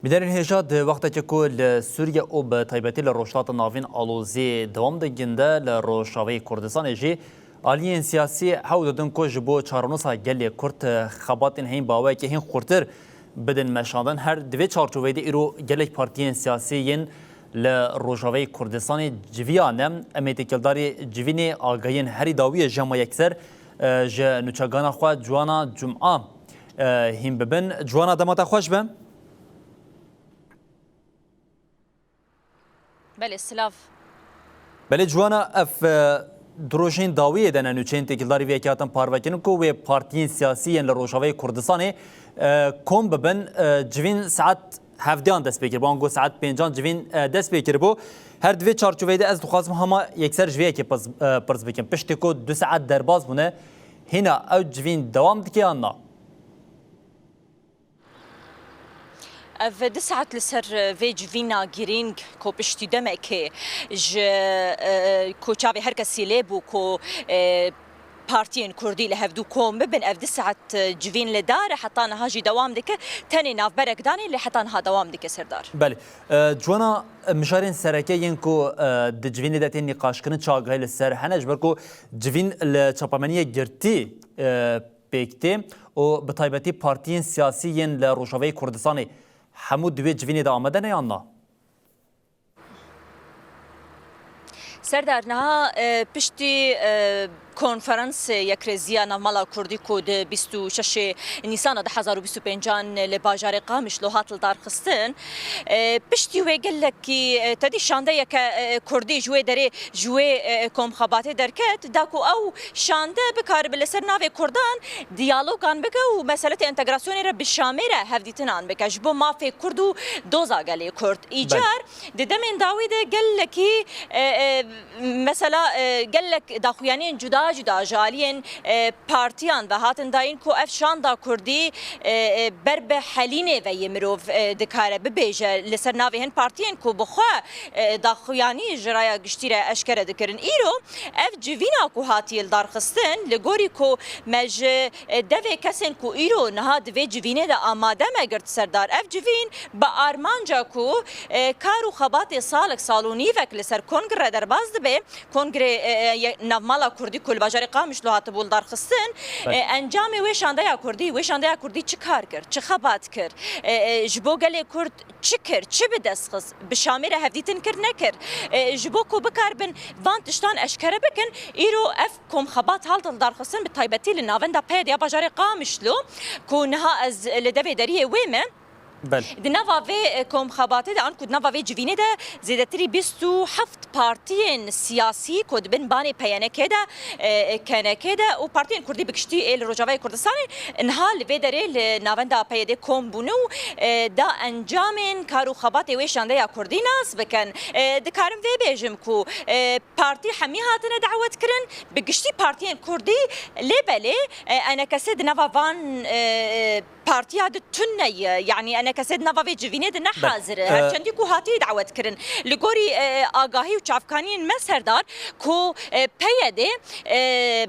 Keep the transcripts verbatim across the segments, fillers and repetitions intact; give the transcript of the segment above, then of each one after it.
Bînerên hêja, di wextekê ku li Sûriye û bi taybetî li Rojhilata Navîn alozî dewam diginde, li Rojavayê Kurdistanê jî aliyên siyasî hewl didin ku ji bo çarenûsa gelê Kurd xebatên hîn bi awayekî hîn xurtir bidin meşandin. Her di vê çarçoveyê de îro gelek partiyên siyasî yên li Rojavayê Kurdistanê civiya ne. Em ê têkildarî civînê agahiyên herî dawiyê ji hema yekser, e, ji nûçegana xwe Ciwana Cuma, e, hîn bibin. Ciwana, dema te xweş be. Belê, silav. Belê Ciwana, ev, e, du rojên dawiyê de ne nûçeyên têkildarî vê yekê hatin parvekirin ku wê partiyên siyasî yên li Rojavayê Kurdistanê, e, kom bibin. E, civîn saet hevdeyan dest pê kiribû, ango saet pêncan civîn, e, dest pê kiribû. Her di vê çarçoveyê de ez dixwazim hema yekser ji vê yekê pirs, e, pirs bikim. Piştî ku du saet derbas bûne, hîna ew civîn dewam dike yan na? Ev du saet li ser vê civîna girîng ku piştî demekê ji, e, ku çavê her kesî lê bû ku, e, partiyên kurdî li hevdû kom bibin, ev du saet, e, civîn li dar e, heta niha jî dewam dike. Tenê navberek danê, lê heta niha dewam dike, Serdar. Belê. E, Ciwana, e, mijarên sereke yên ku, e, di civînê de tên nîqaşkirin, çi agahî li ser hene, ji ber ku civîn li çapemeniyê girtî, e, pêk tê û bi taybetî partiyên siyasî yên li Rojavayê Kurdistanê hemû di wê civînê de amade ne yan na? Serdar, niha, e, piştî, e, konferans Yekrêziya Navmala Kurdî ku di bîst û şeş Nîsana du hezar û bîst û pêncan li bajarê Qamişlo hat lidarxistin, e, piştî wê gelekî, e, tedî şandeyeke, e, kurdî ji wê derê ji wê, e, komxebatê derket, da ku ew şande bikaribe li ser navê Kurdan diyalogan bike û meseletê entegrasyonê re bi Şamê re hevdîtinan bike. Ji bo mafê Kurd û doza gelê Kurd. Îcar di demên dawî de gelekî, e, e, mesela, e, gelek daxuyaniyên cuda cuda ji aliyên, e, partiyan ve hatin dayîn ku ev şanda Kurdî, e, e, ber bi helînê ve yê mirov, e, dikare bibêje li ser navê hin partiyên ku bi xwe, e, daxuyanî ji raya giştî re eşkere dikirin. Îro ev civîna ku hatiye lidarxistin, li gorî ku me ji, e, devê kesên ku îro niha di vê civînê de amade me girt, Serdar, ev civîn bi armanca ku, e, kar û xebatê salek, sal û nîvek li ser kongre derbas dibe, kongrê, e, e, ye-, navmala Kurdî ku li bajarê Qamişlo hatibû lidarxistin, Belê. e, encamê wê şandeya Kurdî, wê şandeya Kurdî çi kar kir, çi xebat kir, e, e, ji bo gelê Kurd çi kir, çi bi dest xist, bi Şamê re hevdîtin kir nekir, e, ji bo ku bikaribin van tiştan eşkere bikin, îro ev komxebat hat lidarxistin, bi taybetî li navenda P Y D'ya bajarê Qamişlo ku niha ez li devê deriyê wê me. Belê. Di nava vê, e, komxebatê de, an ku di nava vê civînê de zêdetirî bîst û heft partiyên siyasî ku di bin banê P Y N K de, e, e, K N K de û partiyên kurdî bi giştî ê li Rojavayê Kurdistanê niha li vê derê li navenda P Y D kom bûne û, e, da encamên kar û xebatê wê şandeya kurdî nas bikin. E, dikarim vê bêjim ku, e, partî hemî hatine dawet kirin, bi giştî partiyên kurdî, lê belê, e, E N K S di nava van, e, e, partiya de tune ye. Yanî E N K S di nava vê civînê de ne Be-, hazir e. Her e, çendî ku hatî dawet kirin. Li gorî, e, agahî û çavkaniyên me, Serdar, ku, e, P Y D, e,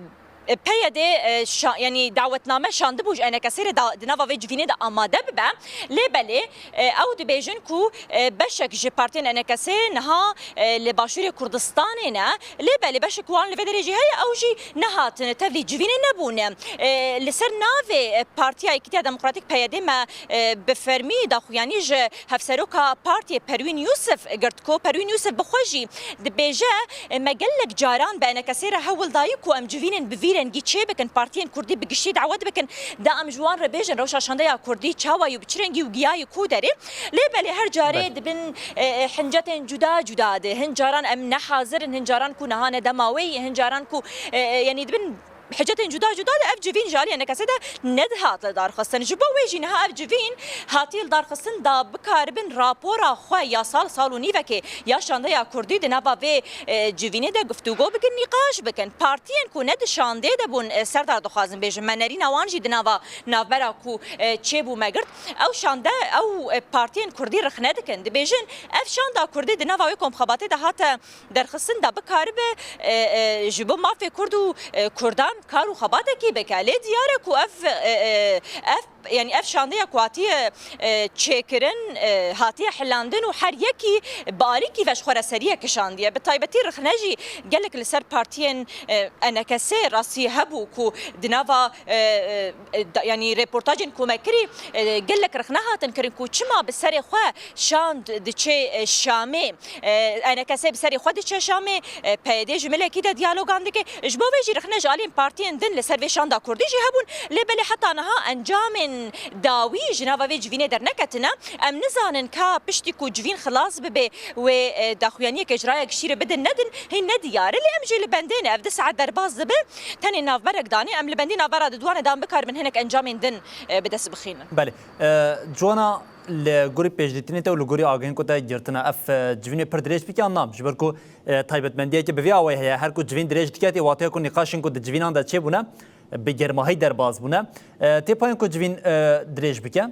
e, P Y D, e, şa-, yanî dawetname şandibû ji E N K S re da-, di nava vê civînê de amade bibe. Lê belê, e, ew dibêjin ku, e, beşek ji partiyên E N K S niha, e, li Başûrê Kurdistanê ne. Lê belê beşek wan li vê derê jî heye, ew jî nehatine, tevlî civînê nebûne. E, li ser navê, e, Partiya Yekîtiya Demokratîk, P Y D, me, e, bi fermî daxuyanî ji Hevseroka Partiyê Perwîn Yûsif girt ku Perwîn Yûsif bi xwe jî dibêje, e, me gelek caran bi E N K S re hewl dayî ku em civînên bi vî rengî çêbikin, partiyên kurdî bi giştî dawet bikin, da em ji wan re bêjin rewşa şandeya kurdî çawa ye û bi çi rengî û giyayî ku derê. Lê belê her carê Belê. dibin, e, e, hincetên cuda cuda de. Hin caran em ne hazir in, hin caran ku niha ne dema wê ye, hin caran ku, e, e, yanî dibin hicetên cuda cuda de ev civîn ji alî E N K S de nedihat lidarxistin. Ji bo wê jî niha ev civîn hatiye lidarxistin da bikaribin rapora xwe ya sal, sal û nîvekê ya şandeya kurdî di nava vê, e, civînê de guftûgo bikin, nîqaş bikin. Partiyên ku ne di şandê de bûn, e, Serdar, dixwazim bêjim, me nerîna wan jî di nava navbera ku, e, çêbû me girt. Ew şande, ew, e, partiyên kurdî rixne dikin. Dibêjin, ev şanda kurdî di nava wê komxebatê de hate derxistin da bikaribe, e, e, ji bo mafê Kurd û, e, Kurdan kar û xebatekî bike. Lê diyar e ku ev, e, e, ev Yanî ev şandeya ku hatiye, e, çêkirin, e, hatiye hilandin û her yekî bi alîkî ve ji xwe re seriyek kişandiye. Bi taybetî rixne jî gelek li ser partiyên, e, E N K S rastî hebû ku di nava, e, e, e, da, yanî reportajên ku me kirî, e, gelek rixne hatin kirin ku çima bi serê xwe şand diçe, e, Şamê. E, E N K S bi serê xwe diçe Şamê, e, P Y D ji milekî de diyalogan dike. Ji bo vê jî rixne ji aliyên partiyên din li ser vê şanda kurdî jî hebûn. Lê belê heta niha encamên dawî ji nava vê civînê derneketine. Em nizanin ka piştî ku civîn xilas bibe wê, e, daxuyaniyeke ji raya giştî re bidin nedin, hîn ne diyar e. Lê em jî li bendê ne. Ev du saet derbas dibe, tenê navberek danê. Em li bendî navbera diduane dan bikaribin hinek encamên din, e, bi dest bixînin. Belê. E, Ciwana, li gorî pêşdîtinê te û li gorî agahiyên ku te girtine, ev, e, civînê pir dirêj bike an na? Ji ber ku, e, taybetmendiyeke bi vî awayî heye, her ku civîn dirêj dike, tê wateya ku nîqaşên ku di civînan de çêbûne, bi germahî derbas bûne. E, tê payên ku civîn, e, dirêj bike?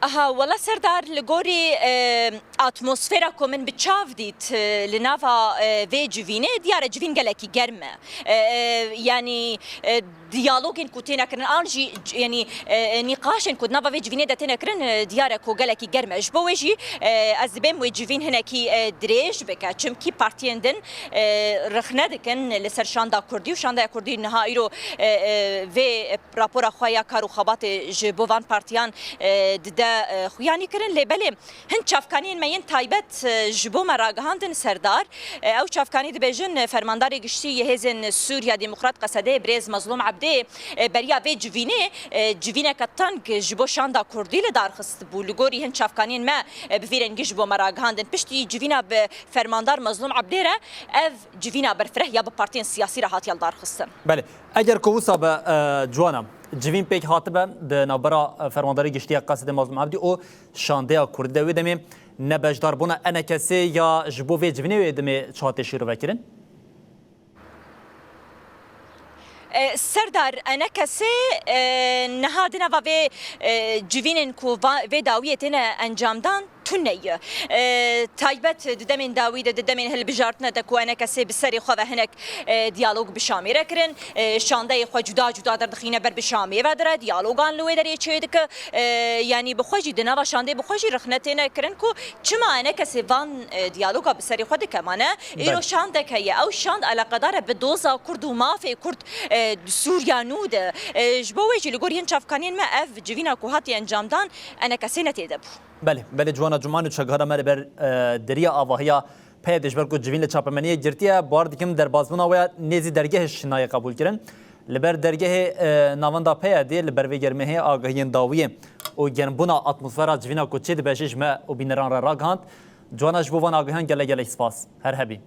Aha, wela Serdar, li gorî, e, atmosfera ku min bi çav dît, e, li nava, e, vê civînê, diyar e civîn gelekî germ e. E, e, yanî, e, diyalogên ku têne kirin, an jî c-, yanî, e, e, nîqaşên ku di nava vê civînê de têne kirin, e, diyar e ku gelekî germ e. Ji bo wê jî, e, ez dibêm wê civîn hinekî, e, dirêj bike. Çimkî partiyên din, e, rixne dikin li ser şanda kurdî û şandaya kurdî niha îro, e, e, vê rapora xwe ya kar û xebatê ji bo van partiyan, e, dide, e, xuyanî kirin. Lê belê hin çavkaniyên me yên taybet, e, ji bo me ragihandin Serdar. E, ew çavkanî dibêjin, e, fermandarê giştî yê Hêzên Sûriya Demokrat, Q S D, birêz Mezlûm Ebdê, e, beriya vê civînê, e, civîneke teng ji bo şanda kurdî li dar xistibû. Li gorî hin çavkaniyên me, e, bi vî rengî ji bo me ragihandin. Piştî civîna bi fermandar Mezlûm Ebdê re ev civîna berfireh ya bi partiyên siyasî re hatiye li dar xistin. Belê. Eger ku wisa be, e, Ciwana, civîn pêk hatibe di navbera, e, fermandarê giştî ya Q S D Mezlûm Ebdî û şandeya kurdî de, wê demê nebeşdarbûna E N K S'ê ya ji bo vê civînê wê demê çi hate şîrove kirin? E, Serdar, E N K S, e, niha di nava vê, e, civînên ku va-, vê dawiyê têne encamdan tune ye. E, taybet di demên dawî de, di demên hilbijartine de ku E N K S bi serê xwe ve hinek, e, diyalog bi Şamê re kirin, e, şandeyê xwe cuda cuda derdixîne ber bi Şamê ve dire, diyalogan li wê derê çêdike. E, yanî bi xwe jî di nava şandê bi xwe jî rixne têne kirin ku çima E N K S van, e, diyaloga bi serê xwe dike. Mane îro Belê. şandek heye. Ew şand eleqedar e bi doza Kurd û mafê Kurd, e, di Sûriya nû de. E, ji bo wê jî li gor yên çavkaniyên me ev civîna ku hatiye encamdan E N K S ne tê de bû. Belê, belê Ciwana Cuma nûçegihara me li ber, e, deriya avahiya P Y D ji ber ku civîn li çapemeniyê girtiye, bawer dikim derbasbûna wê ya nêzî dergehê jî nayê qebûlkirin. Li ber dergehê, e, navenda P Y D li ber vê germê heye agahiyên dawiyê û germbûna atmosfera civîna ku çêdibe jî ji me û bîneran re ragihand. Ciwana, ji bo van agahiyan gelek gelek spas. Her hebî.